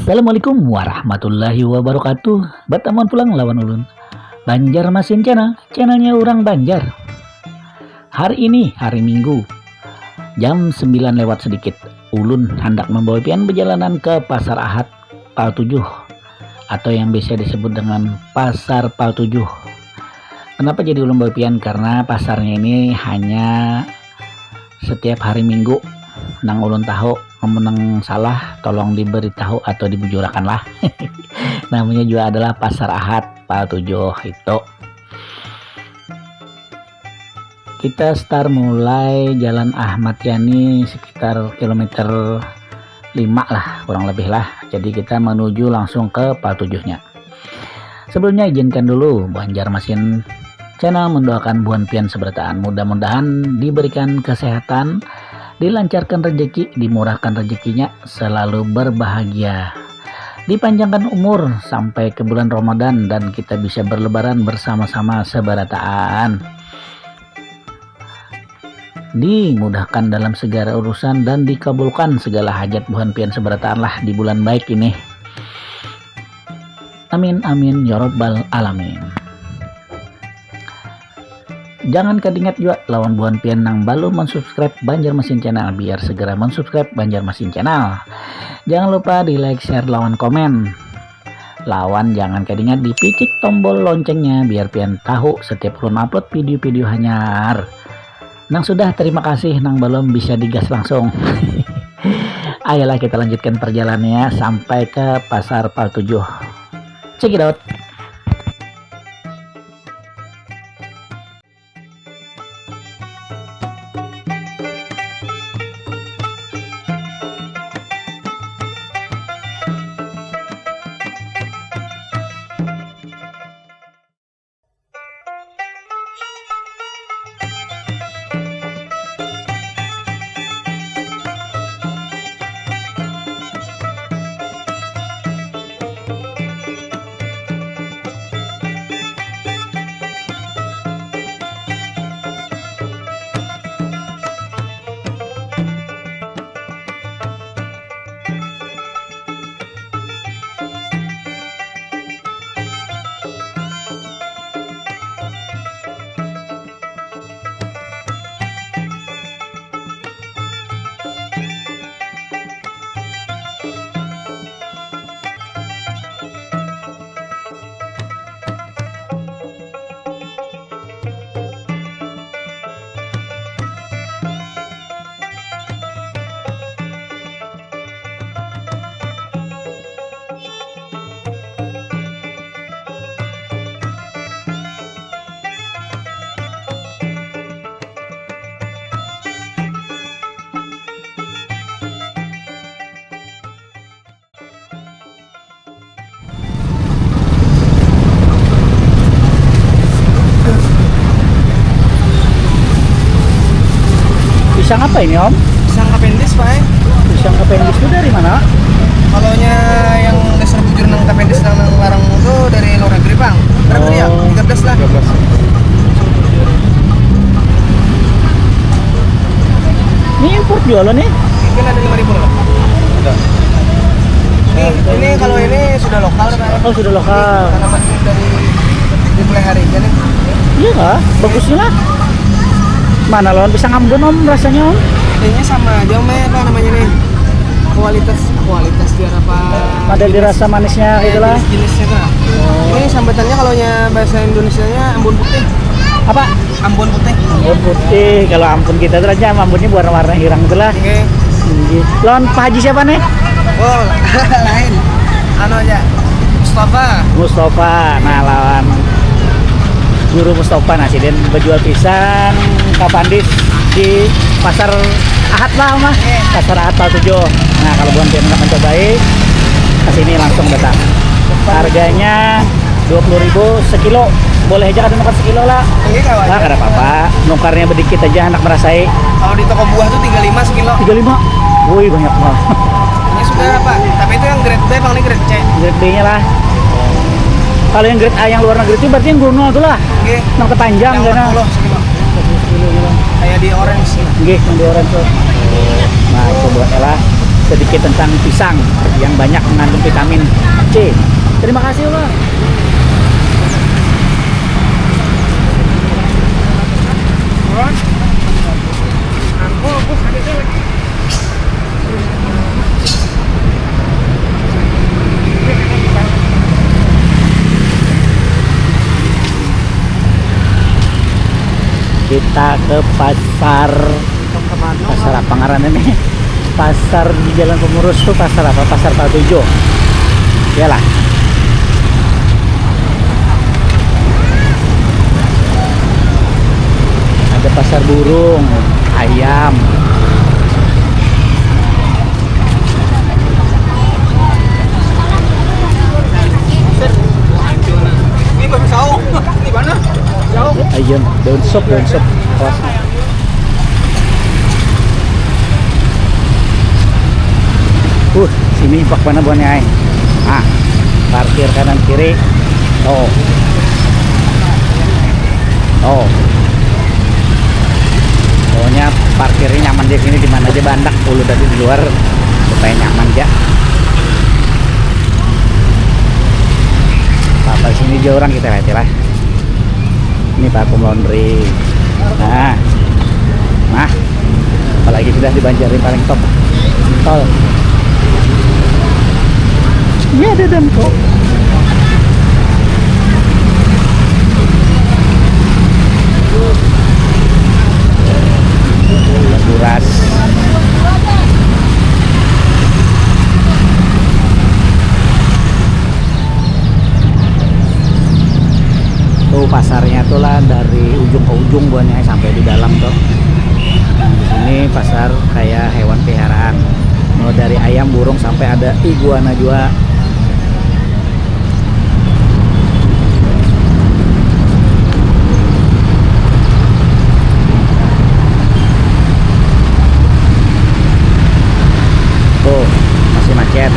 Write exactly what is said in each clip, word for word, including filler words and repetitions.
Assalamualaikum warahmatullahi wabarakatuh. Batamuan pulang lawan ulun, Banjarmasin Channel, channelnya urang Banjar. Hari ini hari Minggu, jam sembilan lewat sedikit, ulun handak membawa pian berjalanan ke Pasar Ahad Pal tujuh, atau yang biasa disebut dengan Pasar Pal tujuh. Kenapa jadi ulun bawa pian? Karena pasarnya ini hanya setiap hari Minggu. Nang ulun tahu, amun nang salah tolong diberitahu atau dibujurakan lah. Namanya juga adalah Pasar Ahad Pal tujuh itu. Kita start mulai Jalan Ahmad Yani sekitar kilometer lima lah, kurang lebih lah. Jadi kita menuju langsung ke Pal tujuhnya. Sebelumnya, izinkan dulu Banjarmasin Channel mendoakan buhan pian seberataan. Mudah-mudahan diberikan kesehatan, dilancarkan rezeki, dimurahkan rezekinya, selalu berbahagia. Dipanjangkan umur sampai ke bulan Ramadan dan kita bisa berlebaran bersama-sama seberataan. Dimudahkan dalam segala urusan dan dikabulkan segala hajat buhan pian seberataan lah di bulan baik ini. Amin, amin, ya rabbal alamin. Jangan kadingat jua lawan buhan pian nang balum mensubscribe Banjarmasin Channel, biar segera mensubscribe Banjarmasin Channel. Jangan lupa di like, share, lawan komen. Lawan jangan kadingat dipicik tombol loncengnya biar pian tahu setiap ulun upload video-video hanyar. Nang sudah, terima kasih, nang balum bisa digas langsung. Ayolah kita lanjutkan perjalanannya sampai ke Pasar Pal tujuh. Check it out. Pisang apa ini, Om? Pisang Cavendish, Pak, eh. Pisang Cavendish itu dari mana? Kalau nya yang dasar bujur nang Cavendish nang, nang larang itu dari luar negeri, Bang. Berapa dia? Oh. Tiga belas lah. Tiga belas. Ini import jualan nih? Mungkin ada lima ribu lah. Udah. Ini, ini kalau ini sudah lokal, Pak. Oh, sudah lokal. Tanaman dari dimulai hari aja nih. Iya kah? Bagusnya lah. Mana lawan pisang Ambon, Om, rasanya, Om? Kayaknya sama aja, Om, eh, apa namanya nih? Kualitas, kualitas biar apa? Ada dirasa manisnya gitu lah. Jenis-jenisnya tuh. Ini sambatannya kalau nya bahasa Indonesianya Ambon putih. Apa? Ambon putih. Ambon putih. Kalau Ambon kita tuh aja Ambonnya warna-warna hirang tuh lah. Oke. Tinggi. Lawan Pak Haji siapa nih? Oh, lain. Anu aja. Mustafa. Mustafa. Nah, lawan Guru Mustafa, nah, sidin berjual pisang Cavendish di Pasar Ahad lah, mah. Pasar Ahad Pal tujuh. Nah, kalau bukan pian mencobai, ke sini langsung datang. Harganya Dua puluh ribu sekilo. Boleh aja kada nukar sekilo lah. Oke, kawan. Lah, kada apa-apa. Nukarnya sedikit aja, handak merasai. Kalau di toko buah tuh tiga lima sekilo. Tiga lima. Woi, banyak banget. Ini sudah, Pak. Tapi itu yang grade B, Bang, ini grade C. Grade B-nya lah. Kalau yang grade A yang luar negeri itu berarti yang Gono tuh lah. Oke. Yang kepanjang. Yang sana. Empat puluh sekilo. Kayak di orange. Nggih, yang di orange tuh. Nah, itu buatnya lah sedikit tentang pisang yang banyak mengandung vitamin C. Terima kasih, Bang. Kita ke pasar. Pasar apa ngarannya nih? Pasar di Jalan Pemurus tuh pasar apa? Pasar Patujo. Iyalah. Ada pasar burung, ayam. Ini baru saung. Di mana? Saung. Ayam, daun sop, daun sop. Awas. Uh, sini impak mana buahnya, ay. Ah, parkir kanan kiri. Oh. Oh. Pokoknya parkirnya nyaman di sini, di mana aja bandak, ulu tadi di luar supaya nyaman aja. Apa sini aja orang kita lihat lah. Ini vacuum laundry. Nah. Nah. Apalagi sudah di Banjar yang paling top. Tol. Iya, ada Damco. Buras. Tuh pasarnya tuh lah dari ujung ke ujung buahnya sampai di dalam tuh. Nah, di sini pasar kayak hewan peliharaan. Mau dari ayam, burung sampai ada iguana juga. Tuh, masih macet.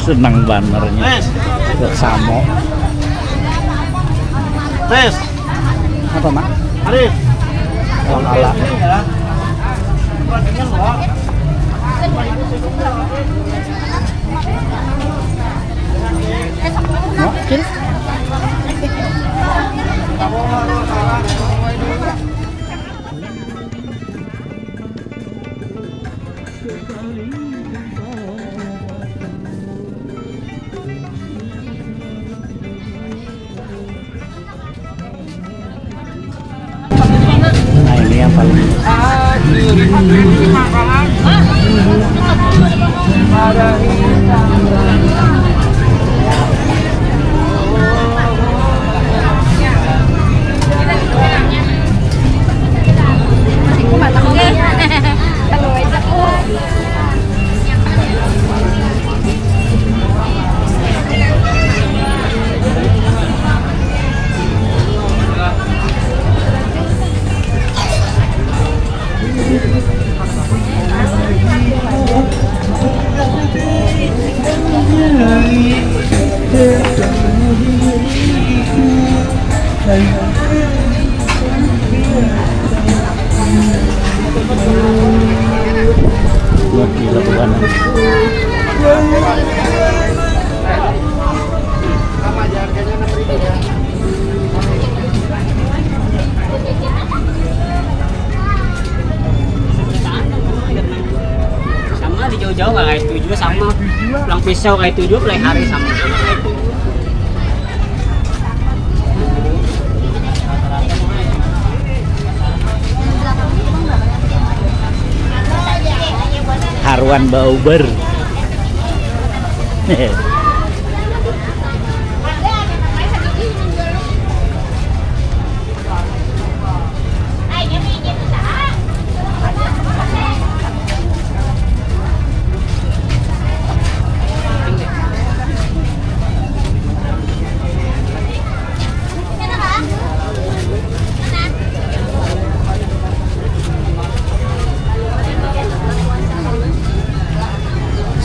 Senang banernya. Bersamo. Tes. Apa, Mak? Arif. Salam ala. Mak, kiri. Nah, ini yang paling Wah, gila, bukan. Sama di jauh-jauh nggak kayak setuju sama pulang pisau kayak setuju pulang hari sama. Karuan bauber.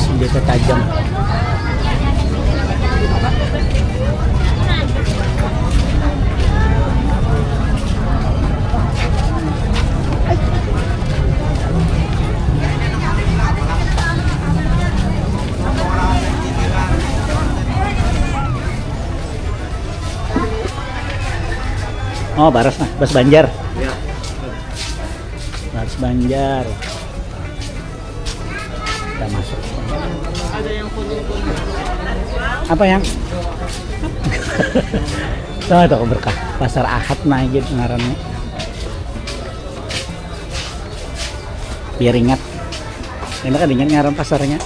Senjata tajam. Oh, baras nah, bas Banjar. Ya. Baras Banjar. Kita masuk. Ada yang kuning-kuning. Apa yang? Tahu tuh berkah. Pasar Ahad nah gitu ngarannya. Biar ingat. Enak kan ingat ngaran pasarnya.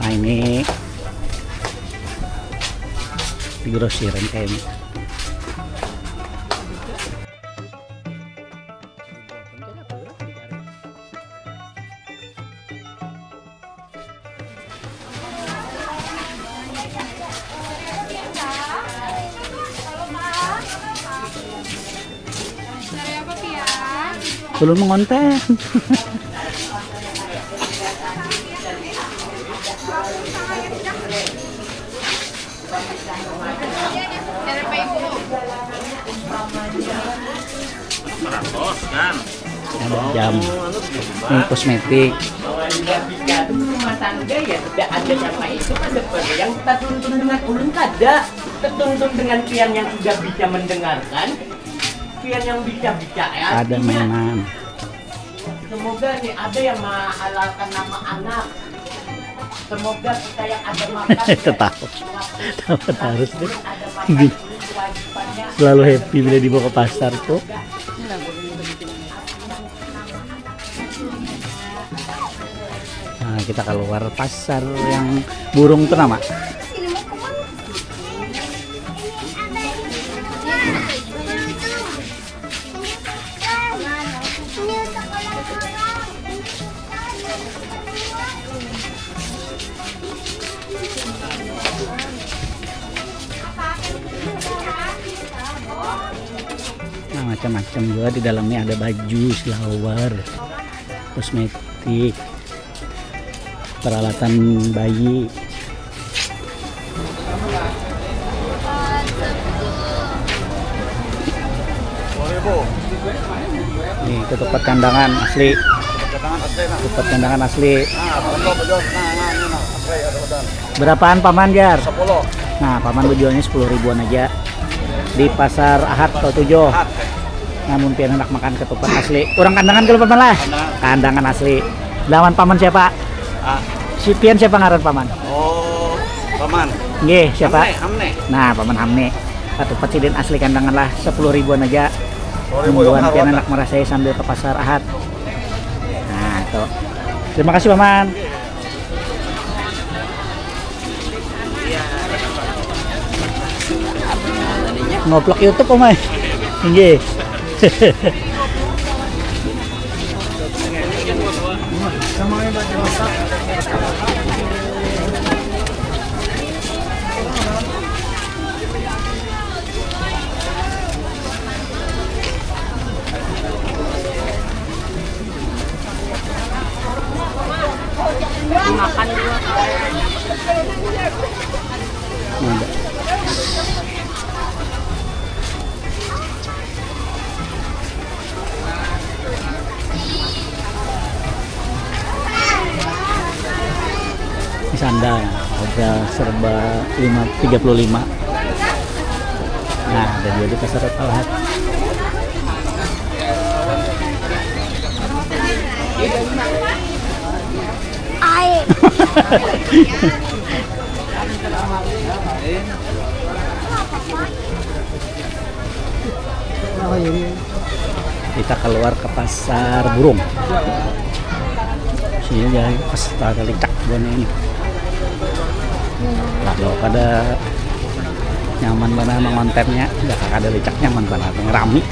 Nah, ini di grosiran kayaknya. Belum mengonten. Ada jam. Ini kosmetik. Kalau yang sudah bisa tuh rumah tangga ya sudah ada sama itu mah seperti yang kita tuntun dengan ulun kada. Tertuntun dengan pian yang sudah bisa mendengarkan, pian yang bisa bicara. Ada artinya mainan. Semoga nih ada yang menghalalkan nama anak. Semoga kita yang ada makan itu ya, tahu. Tahu harus deh. Ada makan, ini kewajibannya. Selalu happy bila dibawa ke pasar tuh. Nah, kita keluar pasar yang burung tuh nama. Nah, macam-macam juga di dalamnya, ada baju, selawar, kosmetik, peralatan bayi. Nih, ketupat kandangan asli. Ketupat kandangan asli, nah. Ketupat kandangan asli. Nah, contoh betul. Nah, nah, ini nah, asli ada betul. Berapaan paman, Jar? Sepuluh. Nah, paman menjualnya sepuluh ribuan aja di Pasar Ahad Tol Tujuh. Ahad. Namun pian hendak makan ketupat asli, urang kandangan kalau paman lah. Kandangan. Kandangan asli. Lawan paman siapa? Ah. Si pian siapa ngaran paman? Oh, paman. Nggih, siapa? Hamne, Hamne. Nah, paman Hamne. Ketupat sidin asli kandangan lah, sepuluh ribuan aja. Sepuluh ribu. Membuat pian hendak merasai sambil ke Pasar Ahad. Nah, itu. Terima kasih, paman. Ngoplok YouTube, Om ai. Inggih. Makan dulu. Ada. Ini sandal, harga serba lima, tiga puluh lima. Nah, ada juga di Pasar Ahad. Ai. Kita keluar ke Pasar Burung. Iya, jadi pas ada licak gua nih. Kalau kada nyaman banar mengontennya, udah kada licak nyaman banar, rami.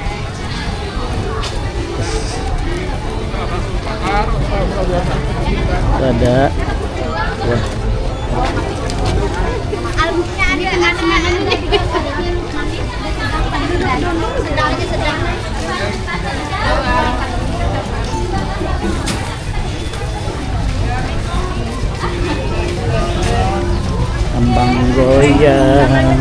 Ada. Wah. Kembang goyang.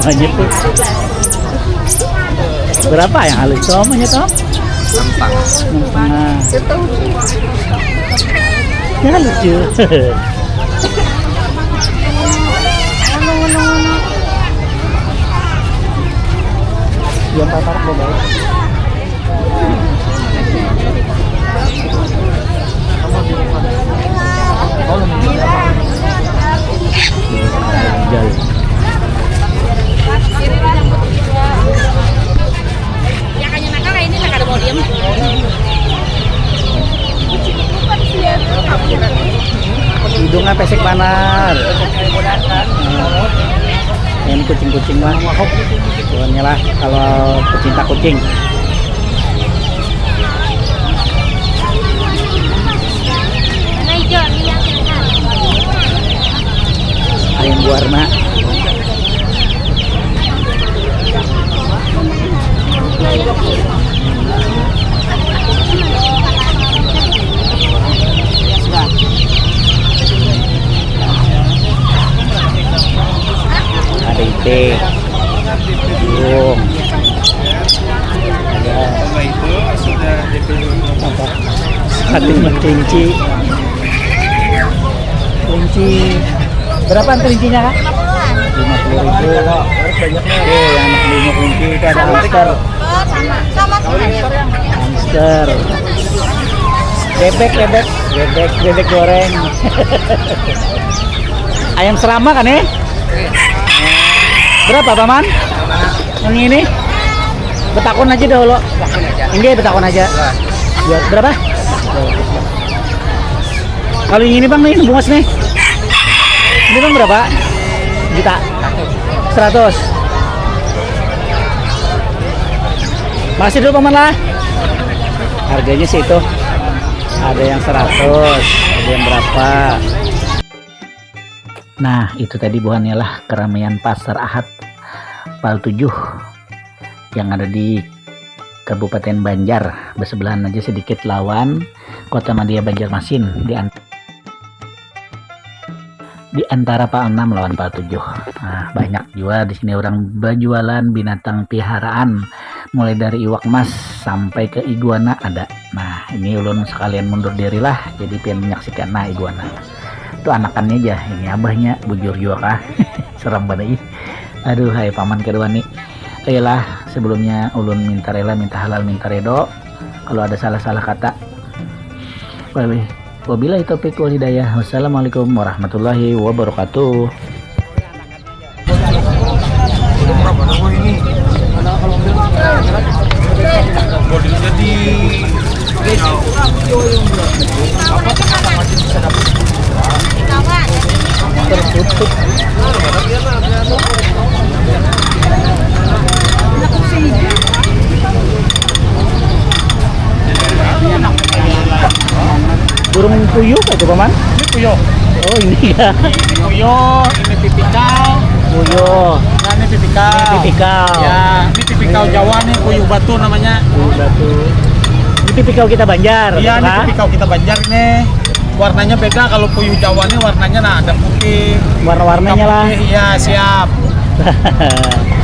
Wajib tuh. Berapa yang halus tuh, namanya tuh? Enam setengah. Enam setengah. Ya, lucu. Yang patar kok, baik. Jauh. Yang hanya nakal ini lah, kada mau diem. Hidungnya pesek banar. Ini kucing-kucing mah. Pokoknya lah kalau pecinta kucing. Ayam warna. Ada itik, burung, ada apa? Sepatu kunci. Kunci. Berapa kelincinya, Kak? Lima puluh ribu. Oke, yang anak belinya kunci itu ada hamster. Oh, sama. Sama sih, hamster. Hamster. Bebek, bebek. Bebek, bebek goreng. Ayam serama kan, eh? Berapa, Paman? Yang ini? Betakun aja dahulu. Ini betakun aja. Buat berapa? Kalau yang ini, Bang, nih, bungas nih. Ini, Bang, berapa? Juta. Seratus. Masih dulu, Paman, lah. Harganya sih itu. Ada yang seratus, ada yang berapa. Nah, itu tadi buhannya lah keramaian Pasar Ahad Pal tujuh yang ada di Kabupaten Banjar, bersebelahan aja sedikit lawan Kota Madya Banjarmasin, di an-, di antara Pal enam lawan Pal tujuh. Nah, banyak jua di sini orang berjualan binatang piharaan, mulai dari iwak mas sampai ke iguana ada. Nah, ini ulun sekalian mundur diri lah, jadi pian menyaksikan. Nah, iguana. Itu anakannya aja, ini abahnya, bujur jua kah? Serem banar, ih. Aduh, hai paman kadua ni. Ayolah, sebelumnya ulun minta rela, minta halal, minta redo. Kalau ada salah-salah kata. Wabi-, wabillahi taufiq wal hidayah. Wassalamualaikum warahmatullahi wabarakatuh. Burung puyuh itu, Paman? Ini puyuh. Oh, ini ya. Ini puyuh, ini tipikal. Puyuh. Nah, ini tipikal. Ini tipikal. Ya, ini tipikal Jawa nih, puyuh batu namanya. Puyuh batu. Tipikal kita Banjar. Iya, gitu, ini kan? Tipikal kita Banjar ini. Warnanya beda, kalau puyuh Jawa ini warnanya nah ada putih. Warna-warnanya lah. Iya, siap.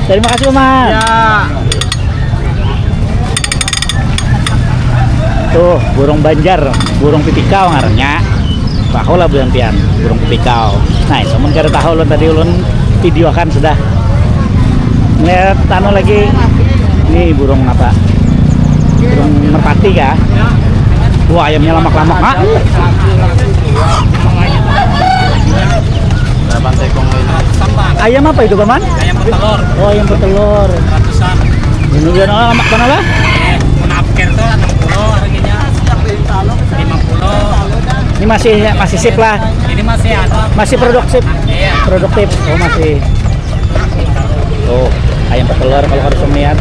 Terima kasih, Mas. Ya. Tuh, burung Banjar, burung tipikal ngarannya. Tahu lah buhan pian, burung tipikal. Nah, itu mun kada tahu ulun tadi ulun videokan sudah. Lihat anu lagi. Ini burung apa? Burung merpati kah? Wah, ayamnya lamak-lamak, Mak. Berapa tekong ini? Ayam apa itu, Paman? Ayam petelur. Oh, ayam petelur. Ratusan. Ini dia lamak mana lah? Menafkir tuh enam puluh harganya. Lima puluh. Ini masih masih sip lah. Ini masih ada. Masih produktif. Iya. Produktif. Oh, masih. Oh, ayam petelur kalau harus niat.